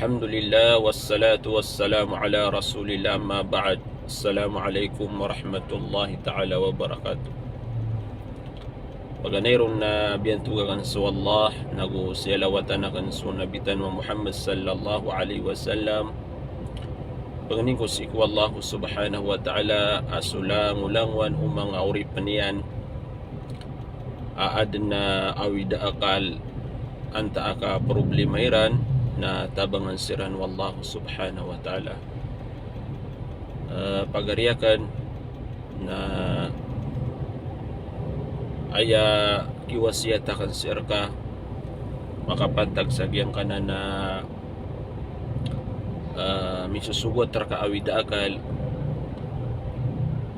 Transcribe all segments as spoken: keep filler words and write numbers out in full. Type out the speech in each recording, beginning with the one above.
Alhamdulillah, wassalatu wassalamu ala Rasulillah, amma ba'd. Assalamu alaikum warahmatullahi ta'ala wabarakatuh. Paganay ron na biyantogan akn so Allah, nago siyalawatan akn so Nabi tano a Muhammad sallallahu alaihi wasallam. Pangnin ko sii ko Allah subhanahu wa ta'ala a so langolangowan o manga oripn iyan a adn a awida akal antaa ka problema iran na tabangan siran o Allah subhanahu wa ta'ala. Eh, pagari akn na aya kiwasiyat akn sii rka makapantag sa giyangkanan a, eh, misosogat rka a awida akal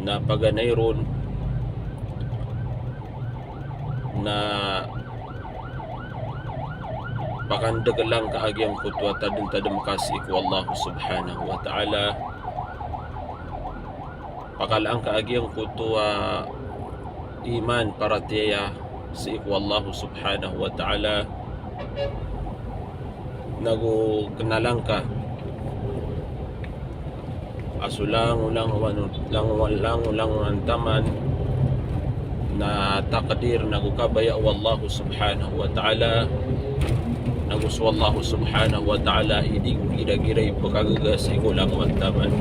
na paganay ron na pakandkla ngka a giyangkoto a tadmtadm ka sii ko Allah subhanahu wa ta'ala. Pakala ngka a giyangkoto a iman, paratiyaya sii ko Allah subhanahu wa ta'ala. Nago knala ngka a so langolangowan, lango-, langolangowan taman na takdir nago kabaya o Allah subhanahu wa ta'ala. Nago so Allah subhanahu wa ta'ala i di ko giragira i pkagaga sii ko langowan taman.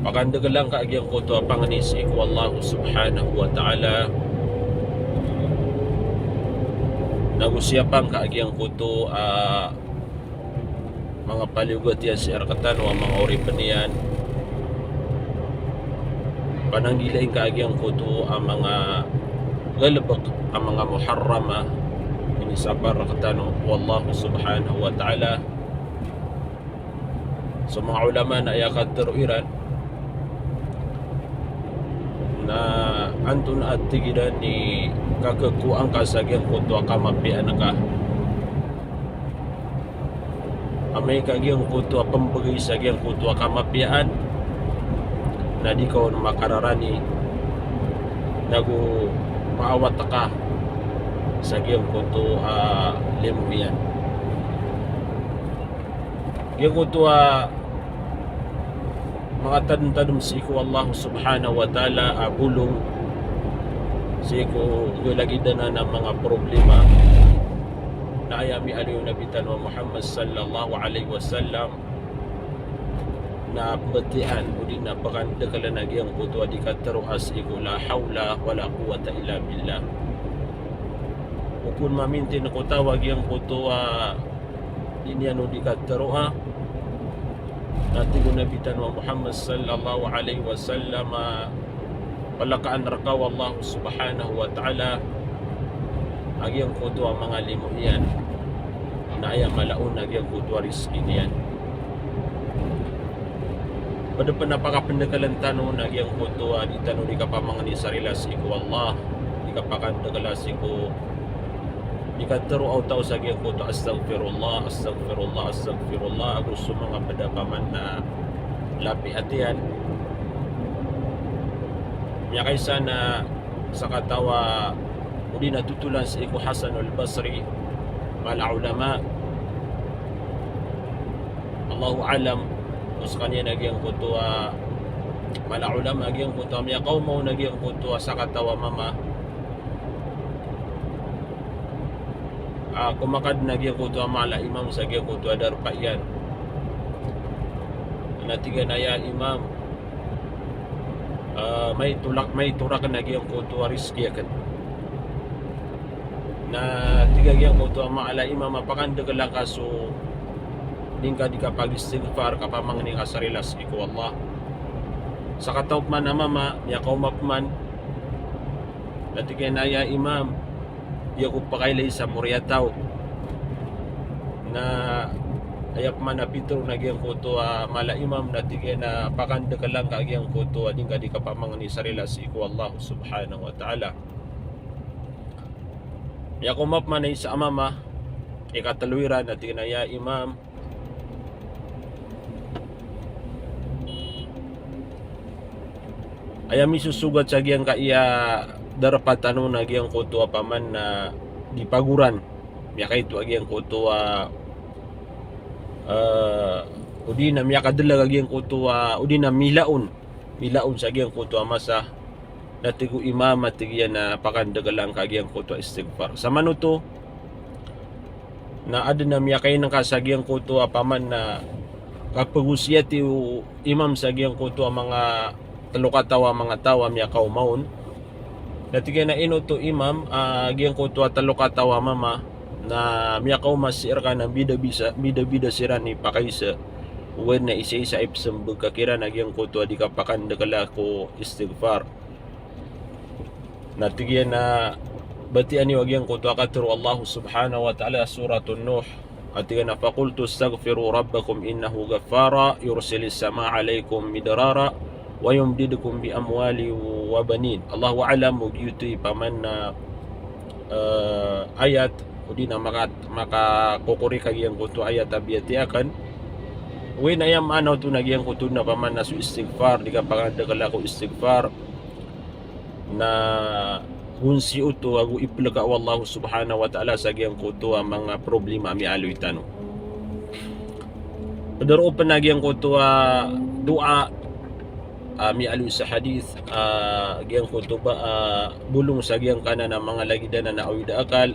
Pakandkla ngka a giyangkoto a pangni sii ko Allah subhanahu wa ta'ala. Nago siyapa ngka a giyangkoto a manga paliyogat iyan sii rktano a manga oripn iyan. Pananggilai ngka a giyangkoto a manga galbk a manga muharram a inisapar rktano o Allah subhanahu wa ta'ala. So manga ulama na aya katharo iran na antonaa, tig iran, i kakhakowa ngka sa giyangkoto a kamapiyaan ka. Amay ka giyangkoto a pmbgay sa giyangkoto a kamapiyaan na di ka on makararani, nago maawat ka sa giyangkoto a limo iyan. Giyangkoto a manga tadmtadm sii ko Allah subhanahu wa ta'ala a bolong sii ko golagidan a manga problema na aya miyaaloy o Nabi tano a Muhammad sallallahu alaihi wasallam na pmbatian odi na pkandklan a giyangkoto a di katharo a sii ko la hawla wala quwwata illa billah. Okon mamintin ko taw a giyangkoto a di niyan o di katharo a, na tig o Nabi tano a Muhammad sallallahu alaihi wasallam a palkaan rka o Allah subhanahu wa ta'ala a giyangkoto a manga limo iyan na aya mala on a giyangkoto a rizki niyan. Pd pn a pakapndklan tano na giyangkoto a di tano di kapamangni sa rila sii ko Allah, di kapakandkla sii ko di katharo o taw sa giyangkoto a astaghfirullah, astaghfirullah, astaghfirullah, ago so manga pd a paman na lapiya tiyan. Miyakaisa na sakataw a odi na totolan sii ko Hasanul Basri, mala ulama, Allahu a'lam, o skaniyan a giyangkoto a mala ulama a giyangkoto a miyakaoma on a giyangkoto a sakataw a mama a komakadn a giyangkoto a mala imam sa giyangkoto a darpa iyan. Na tig iyan a, "Ya Imam, ah, maito lak-, maito rakn a giyangkoto a rizki akn." Na tig a giyangkoto a mala imam a pakandkla ngka so di ngka di kapagistighfar, kapamangni ngka sa rila sii ko Allah. Sakataw pman a mama, miyakaoma pman, na tig iyan a, "Ya Imam, di ako pakailay sa moriyataw." Na aya pman a pitharo on a giyangkoto a mala imam na tig iyan a pakandkla ngka a giyangkoto a di ngka di kapamangni sa rila sii ko Allah subhanahu wa ta'ala. Miyakaoma pman a isa a mama, ikatlo iran, na tig iyan a, "Ya Imam, aya misosogat sa giyangkaya darpa tano na giyangkoto a paman na di pagoran. miyakaito a giyangkoto a, ah, odi na miyakadalag a giyangkoto a, odi na milaon, milaon sa giyangkoto a masa, na tig o imam a tig iyan a pakandakela ngka a giyangkoto a istighfar. Samanoto na aden a miyakainengka sa giyangkoto a paman na kapegosiyati o imam sa giyangkoto a manga telo kataw a manga taw a miyakaoma on. Na tig iyan a ino oto imam, ah, giyangkoto a telo kataw a mama na miyakaoma sii reka na bida-bisa, bida-bida siran i pakaisa. Oway na isa-isa i pesembag ka kiran a giyangkoto a di kapakandakela ko istighfar. Na tig iyan a batiya niyo a giyangkoto a katharo o Allah subhanahu wa ta'ala, Suratun Nuh. A tig iyan a, "Faqultu astaghfiru rabbakum innahu ghaffara, yursilis samaa alaykum midrara, wa yumdidkum bi amwali wa banin." Allahu a'lam, o giyoto i paman na, eh, ayat, odi na maka-, makakokorik a giyangkoto a ayat a biyatiya aken. Oway na aya maana oto na giyangkoto na paman na so istighfar, di kapakandakela ko istighfar, na gonsi oto ago ipeleka o Allah subhanahu wa ta'ala sa giyangkoto a manga problema a miyaaloy tano. Ped roo pen a giyangkoto a doa a miyaaloy sa hadith, a giyangkoto ba, a bolong sa giyangkanan a manga lagid anan a awid a akal,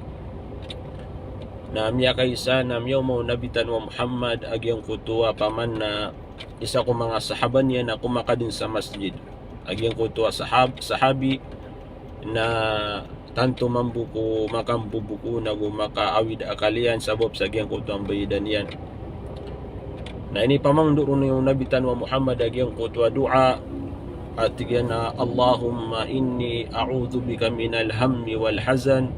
na miyakaisa na miyaoma o Nabi tano a Muhammad a giyangkoto a paman na isa ko manga sahaba niyan a komakadn sa masjid. A giyangkoto a sahab-, sahabi na tanto mambo ko makambobokoon ago makaawid a akal iyan sabap sa giyangkoto a mbayadan iyan. Na inipamangndao ron o Nabi tano a Muhammad a giyangkoto a doa a tig iyan a, "Allahumma inni a'udhu bika minal hammi wal hazan,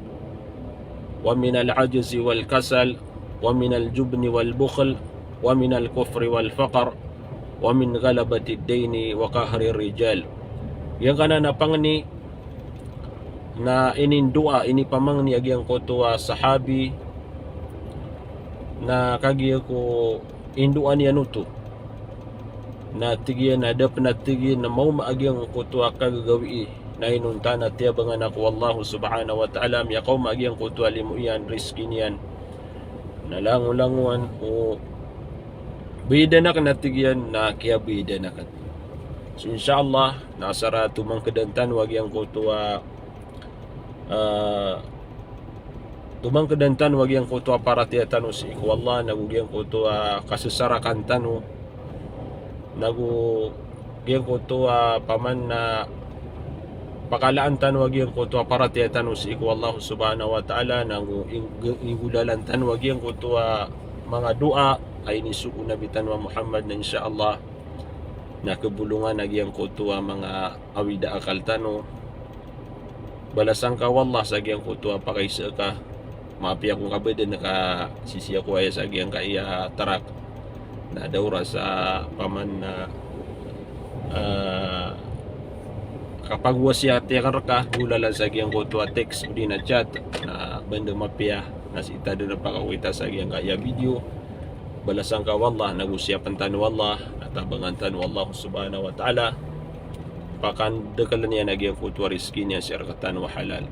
wa minal ajzi wal kasal, wa minal jubni wal bukhl, wa minal kufri wal faqr, wa min ghalabatid daini wa qahrir rijal." Giyangkanan a pangni na inindoa, inipamangni a giyangkoto a sahabi na kagiya ko indoa niyan oto. Na tig iyan a da pen a tig iyan a maoma a giyangkoto a kagagawii na inonta na tiyabangan ako o Allah subhanahu wa ta'ala, miyakaoma a giyangkoto a limo iyan, rizki niyan. Na langolangowan o bayadan aken a tig iyan na kiyabayadan aken. So, insha Allah, na asar a tomangkedan tano a giyangkoto a, ah, tomangkedan tano a giyangkoto a paratiyaya tano sii ko Allah, nago giyangkoto a kasesarakan tano, nago giyangkoto a paman na pakalaan tano a giyangkoto a paratiyaya tano sii ko Allah subhanahu wa ta'ala, nago ing-, inggolalan tano a giyangkoto a manga doa a inisogo o Nabi tano a Muhammad, na insha Allah na kebolongan a giyangkoto a manga awid a akal tano. Balasan ka o Allah sa giyangkoto a pakaisa ka. Maapiya ko ngka baden ka sisiya ko aya sa giyangkaya trak. Na da oras a paman na, ah, kapagwasiyati aken reka, golalan sa giyangkoto a text odi na chat. Na banda mapiya na sii ta den a pakawita sa giyangkaya video. Balasan ka o Allah, nago siyapen tano o Allah, na tabangan tano o Allah subhanahu wa ta'ala. Pakandakelen iyan a giyangkoto a rizki niyan sii rektano a halal.